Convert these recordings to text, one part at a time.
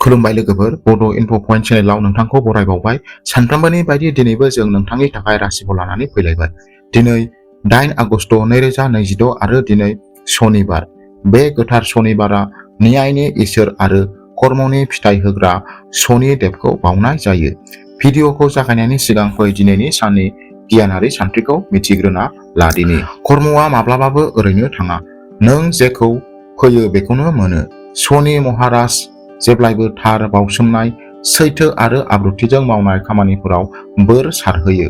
खुलुमबाय लोगोफोर, बड' इनफ' पइन्ट चेनेलाव नोंथांखौ बरायबावबाय। सानफ्रोमबोनि बायदि दिनैबो जों नोंथांनि थाखाय राशिखौ लानानै फैलायबाय। दिनै 8 आगस्ट 2026 आरो दिनै सनिबार। बे गोथार सनिबारा न्यायनि इसोर आरो कर्मनि फिथाइ होग्रा शनि देबखौ बावनाय जायो। भिडिअखौ जागायनायनि सिगां फै दिनैनि साननि गियानारि सानथ्रिखौ मिथिग्रोना लादिनि। कर्मआ माब्लाबाबो ओरैनो थाङा। नों जेखौ फोयो बेखौनो मोनो। शनि महाराज जेब्लायबो थार बावसोमनाय, सैथो आरो आब्रुथिजों मावनाय खामानिफोराव बोर सारहोयो।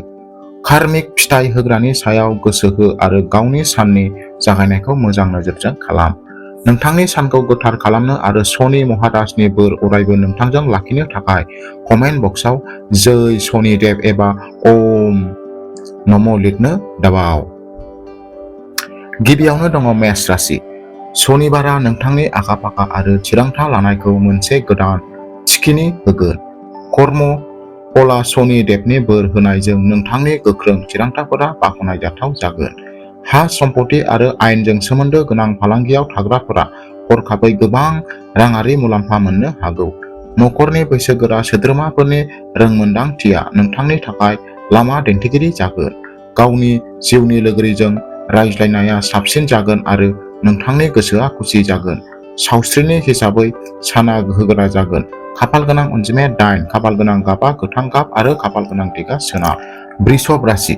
कार्मिक फिथाइ होग्रानि सायाव गोसो हो आरो गावनि साननि जागायनायखौ मोजां नोजोरजों खालाम। नोंथांनि सानखौ गोथार खालामनो आरो शनि महाराजनि बोर अरायबो नोंथांजों लाखिनो थाखाय कमेन्ट बक्सआव जै शनि देव एबा ओम नमः लिरनो दाबाव। गिबियावनो दङ मेष राशि। सनिबारा नोंथांनि आखा-फाखा आरो थिरांथा लानायखौ मोनसे गोदान थिखिनि होगोन। कर्म फलआ शनि देबनि बोर होनायजों नोंथांनि गोख्रों थिरांथाफोरा बाखनायजाथाव जागोन। हा सम्पति आरो आयेनजों सोमोन्दो गोनां फालांगियाव थाग्राफोरा हरखाबै गोबां राङारि मुलाम्फा मोननो हागौ। नखरनि बैसोगोरा सोद्रोमाफोरनि रोंमोनदांथिया नोंथांनि थाखाय लामा दिन्थिगिरि जागोन। गावनि जिउनि लोगोरिजों रायज्लायनाया साबसिन जागोन आरो नोंथांनि गोसोआ खुसि जागोन। सावस्रिनि हिसाबै साना गोहोगोरा जागोन। खाफाल गोनां अनजिमाया 8, खाफाल गोनां गाबआ गोथां गाब आरो खाफाल गोनां दिगा सना। वृषभ राशि।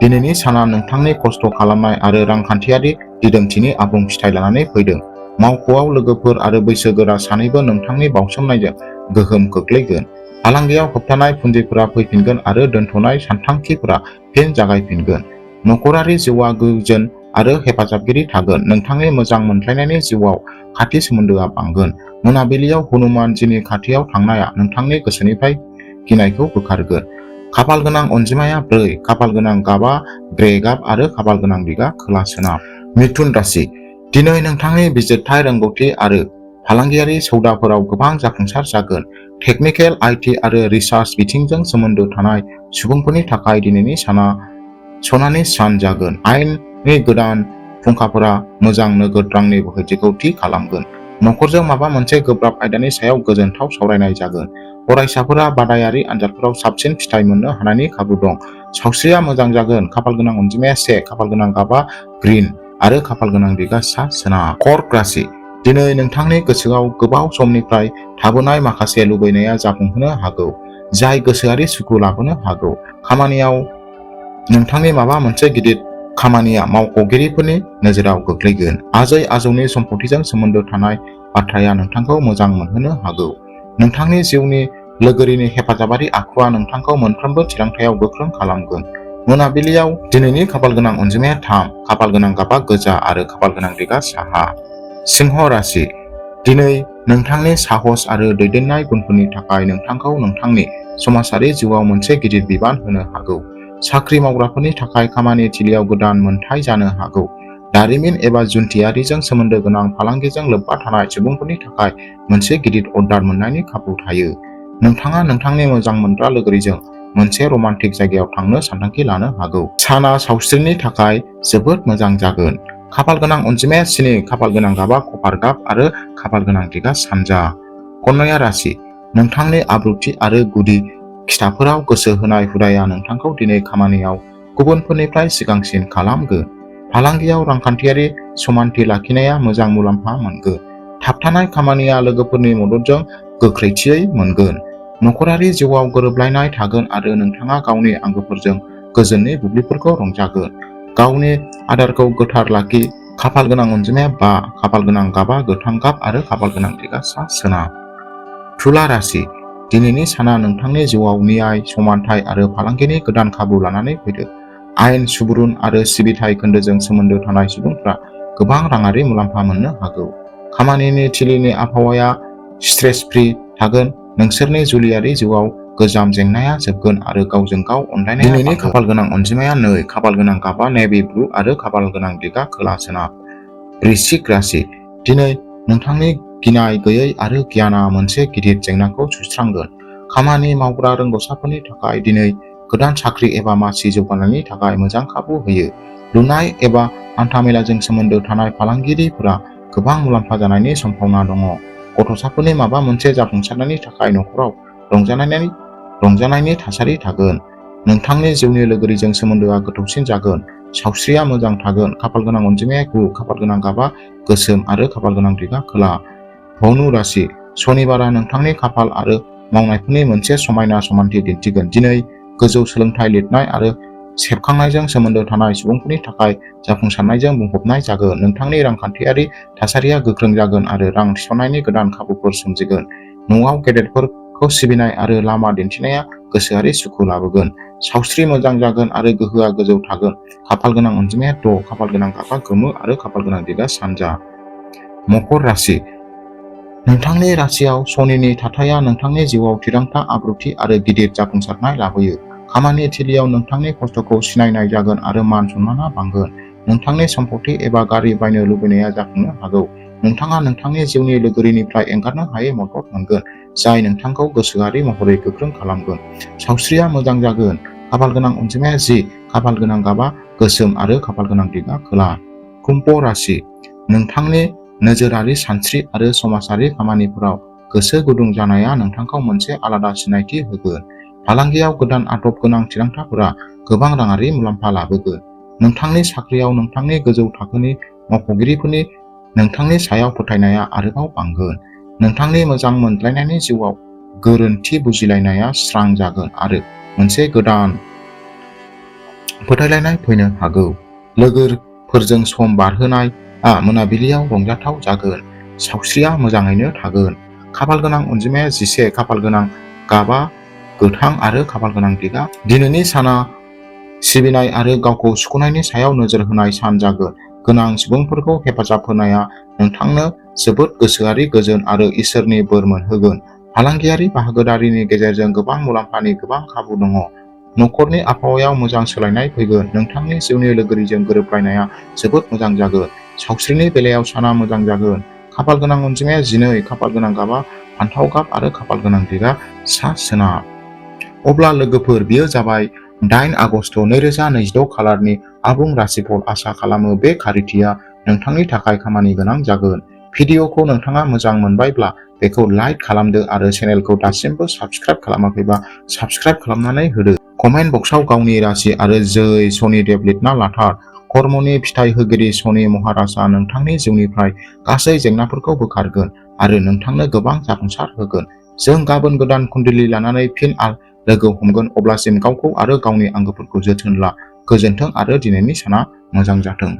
दिनैनि साना नोंथांनि खस्थ' खालामनाय आरो रांखान्थियारि दिदोमथिनि आबुं फिथाइ लानानै फैदों। मावख'आव लोगोफोर आरो बैसोगोरा सानैबो नोंथांनि बावसोमनायजों गोहोम खोख्लैगोन। फालांगियाव होबथानाय पुन्जिफोरा फैफिनगोन आरो दोनथ'नाय सानथांखिफोरा फिन जागायफिनगोन। नखरारि जिउआ गोजोन आरो हेफाजाबगिरि थागोन। नोंथांनि मोजां मोनलायनायनि जिउआव खाथि सोमोन्दोआ बांगोन। मोनाबिलियाव हनुमानजिनि खाथियाव थांनाया नोंथांनि गोसोनिफ्राय गिनायखौ बोखारगोन। खाफाल गोनां अनजिमाया 4, खाफाल गोनां गाबआ ग्रे गाब आरो खाफाल गोनां दिगा खोला सोनाब। मिथुन राशि। दिनै नोंथांनि बिजिरथाय रोंगौथि आरो फालांगियारि सौदाफोराव गोबां जाफुंसार जागोन। टेकनिकेल, आईटी आरो रिसार्च बिथिंजों सोमोन्दो थानाय सुबुंफोरनि थाखाय दिनैनि साना सनानि सान जागोन। आयेननि गोदान फुंखाफोरा मोजां नोगोद रांनि बोहैथिखौ थि खालामगोन। नखरजों माबा मोनसे गोब्राब आयदानि सायाव गोजोनथाव सावरायनाय जागोन। फरायसाफोरा बादायारि आनजादफोराव साबसिन फिथाइ मोननो हानायनि खाबु दं। सावस्रिया मोजां जागोन। खाफाल गोनां अनजिमाया 1, खाफाल गोनां गाबआ ग्रीन आरो खाफाल गोनां दिगा सा सोनाब। कर्क राशि। दिनै नोंथांनि गोसोआव गोबाव समनिफ्राय थाबोनाय माखासे लुबैनाया जाफुंहोनो हागौ, जाय गोसोआरि सुखु लाबोनो हागौ। खामानियाव नोंथांनि माबा मोनसे गिदिर खामानिया मावख'गिरिफोरनि नोजोराव गोग्लैगोन। आजै-आजौनि सम्पथिजों सोमोन्दो थानाय बाथ्राया नोंथांखौ मोजां मोनहोनो हागौ। नोंथांनि जिउनि लोगोरिनि हेफाजाबारि आखुआ नोंथांखौ मोनफ्रोमबो थिरांथायाव गोख्रों खालामगोन। मोनाबिलियाव दिनैनि खाफाल गोनां अनजिमाया 3, खाफाल गोनां गाबआ गोजा आरो खाफाल गोनां दिगा साहा। सिंह राशि। दिनै नोंथांनि साहस आरो दैदेननाय गुनफोरनि थाखाय नोंथांखौ नोंथांनि समाजारि जिउआव मोनसे गिदिर बिबान होनो हागौ। साख्रि मावग्राफोरनि थाखाय खामानि थिलियाव गोदान मोनथाय जानो हागौ। दारिमिन एबा जुन्थियारिजों सोमोन्दो गोनां फालांगिजों लोब्बा थानाय सुबुंफोरनि थाखाय मोनसे गिदिर अर्डार मोन्नायनि खाबु थायो। नोंथाङा नोंथांनि मोजां मोनग्रा लोगोरिजों मोनसे रमान्टिक जायगायाव थांनो सानथांखि लानो हागौ। साना सावस्रिनि थाखाय जोबोद मोजां जागोन। खाफाल गोनां अनजिमाया 7, खाफाल गोनां गाबआ कपार गाब आरो खाफाल गोनां दिगा सानजा। कन्या राशि। नोंथांनि आब्रुथि आरो गुदि खिथाफोराव गोसो होनाय हुदाया नोंथांखौ दिनै खामानियाव गुबुनफोरनिफ्राय सिगांसिन खालामगोन। फालांगियाव रांखान्थियारि समानथि लाखिनाया मोजां मुलाम्फा मोनगोन। थाबथानाय खामानिया लोगोफोरनि मददजों गोख्रैथियै मोनगोन। नखरारि जिउआव गोरोबलायनाय थागोन आरो नोंथाङा गावनि आंगोफोरजों गोजोननि बुब्लिफोरखौ रंजागोन। गावनि आदारखौ गोथार लाखि। खाफाल गोनां अनजिमाया 5, खाफाल गोनां गाबआ गोथां गाब आरो खाफाल गोनां दिगा सा सोनाब। तुला राशि। दिनैनि साना नोंथांनि जिउआव न्याय, समानथाय आरो फालांगिनि गोदान खाबु लानानै फैदों। आयेन, सुबुरुन आरो सिबिथाय खोन्दोजों सोमोन्दो थानाय सुबुंफोरा गोबां राङारि मुलाम्फा मोननो हागौ। खामानिनि थिलिनि आबहावाया स्ट्रेस फ्री थागोन। नोंसोरनि जुलियारि जिउआव गोजाम जेंनाया जोबगोन आरो गावजों गाव अनलायनाया बांगोन। दिनैनि खाफाल गोनां अनजिमाया 2, खाफाल गोनां गाबआ नेभि ब्लु आरो खाफाल गोनां दिगा खोला सोनाब। वृश्चिक राशि। दिनै नोंथांनि गिनाय गैयै आरो गियानआ मोनसे गिदिर जेंनाखौ सुस्रांगोन। खामानि मावग्रा रोंग'साफोरनि थाखाय दिनै गोदान साख्रि एबा मासि जौगानायनि थाखाय मोजां खाबु होयो। लुनाय एबा हान्थामेलाजों सोमोन्दो थानाय फालांगिरिफोरा गोबां मुलाम्फा जानायनि सम्भावना दङ। गथ'साफोरनि माबा मोनसे जाफुंसारनायनि थाखाय नखराव रंजानायनि थासारि थागोन। नोंथांनि जिउनि लोगोरिजों सोमोन्दोआ गोथौसिन जागोन। सावस्रिया मोजां थागोन। खाफालगोनां अनजिमाया 9, खाफालगोनां गाबा गोसोम आरो खाफालगोनां दिगा खोला। धनु राशि सनिबारआ नोंथांनि खाफाल आरो मावनायफोरनि मोनसे समायना समानथि दिन्थिगोन। दिनै गोजौ सोलोंथाइ, लिरनाय आरो सेबखांनायजों सोमोन्दो थानाय सुबुंफोरनि थाखाय जाफुंसारनायजों बुंफबनाय जागोन। नोंथांनि रांखान्थियारि थासारिया गोख्रों जागोन आरो रां थिसननायनि गोदान खाबुफोर सोमजिगोन। न'आव गेदेरफोरखौ सिबिनाय आरो लामा दिन्थिनाया गोसोआरि सुखु लाबोगोन। सावस्रि मोजां जागोन आरो गोहोआ गोजौ थागोन। खाफालगोनां अनजिमाया 6, खाफालगोनां गाबा गोमो आरो खाफालगोनां दिगा सानजा। मकर राशि नोंथांनि राशियाव शनिनि थाथाया नोंथांनि जिउआव थिरांथा, आब्रुथि आरो गिदिर जाफुंसारनाय लाबोयो। खामानि थिलियाव नोंथांनि खस्थ'खौ सिनायनाय जागोन आरो मान सन्मानआ बांगोन। नोंथांनि सम्पथि एबा गारि बायनो लुबैनाया जाफुंनो हागौ। नोंथाङा नोंथांनि जिउनि लोगोरिनिफ्राय एंगारनो हायै मदद मोनगोन, जाय नोंथांखौ गोसोआरि महरै गोख्रों खालामगोन। सावस्रिया मोजां जागोन। खाफालगोनां अनजिमाया 10, खाफालगोनां गाबा गोसोम आरो खाफालगोनां दिगा खोला। कुम्भ राशि नोंथांनि नोजोरारि सानस्रि आरो समाजारि खामानिफोराव गोसो गुदुं जानाया नोंथांखौ मोनसे आलादा सिनायथि होगोन। फालांगियाव गोदान आदब गोनां थिरांथाफोरा गोबां राङारि मुलाम्फा लाबोगोन। नोंथांनि साख्रियाव नोंथांनि गोजौ थाखोनि मावख'गिरिफोरनि नोंथांनि सायाव फोथायनाया आरोबाव बांगोन। नोंथांनि मोजां मोनलायनायनि जिउआव गोरोन्थि बुजिलायनाया स्रां जागोन आरो मोनसे गोदान फोथायलायनाय फैनो हागौ। लोगोफोरजों सम बारहोनायआ मोनाबिलियाव रंजाथाव जागोन। सावस्रिया मोजाङैनो थागोन। खाफालगोनां अनजिमाया 11, खाफालगोनां गाबा गोथां आरो खाफालगोनां दिगा। दिनैनि साना सिबिनाय आरो गावखौ सुख'नायनि सायाव नोजोर होनाय सान जागोन। गोनां सुबुंफोरखौ हेफाजाब होनाया नोंथांनो जोबोद गोसोआरि गोजोन आरो इसोरनि बोर मोनहोगोन। फालांगियारि बाहागोदारिनि गेजेरजों गोबां मुलाम्फानि गोबां खाबु दङ। नखरनि आबहावायाव मोजां सोलायनाय फैगोन। नोंथांनि जिउनि लोगोरिजों गोरोबलायनाया जोबोद मोजां जागोन। सावस्रिनि बेलायाव साना मोजां जागोन। खाफालगोनां अनजिमाया 12, खाफालगोनां गाबा फान्थाव गाब आरो खाफालगोनां दिगा सा-सोनाब। अब्ला लोगोफोर, बेयो जाबाय 8 आगस्ट 2026 खालारनि आबुं राशिफल। आसा खालामो बे खारिथिया नोंथांनि थाखाय खामानि गोनां जागोन। भिडिअखौ नोंथाङा मोजां मोनबायब्ला बेखौ लाइक खालामदो आरो चेनेलखौ दासिमबो साबस्क्राइब खालामाखैबा साबस्क्राइब खालामनानै होदो। कमेन्ट बक्सआव गावनि राशि आरो जै शनिदेव लिरना लाथार। कर्मनि फिथाइ होगिरि शनि महाराजआ नोंथांनि जिउनिफ्राय गासै जेंनाफोरखौ बोखारगोन आरो नोंथांनो गोबां जाफुंसार होगोन। जों गाबोन गोदान कुण्डली लानानै फिन लोगो हमगोन। अब्लासिम गावखौ आरो गावनि आंगोफोरखौ जोथोन ला। गोजोन्थों आरो दिनैनि साना मोजां जाथों।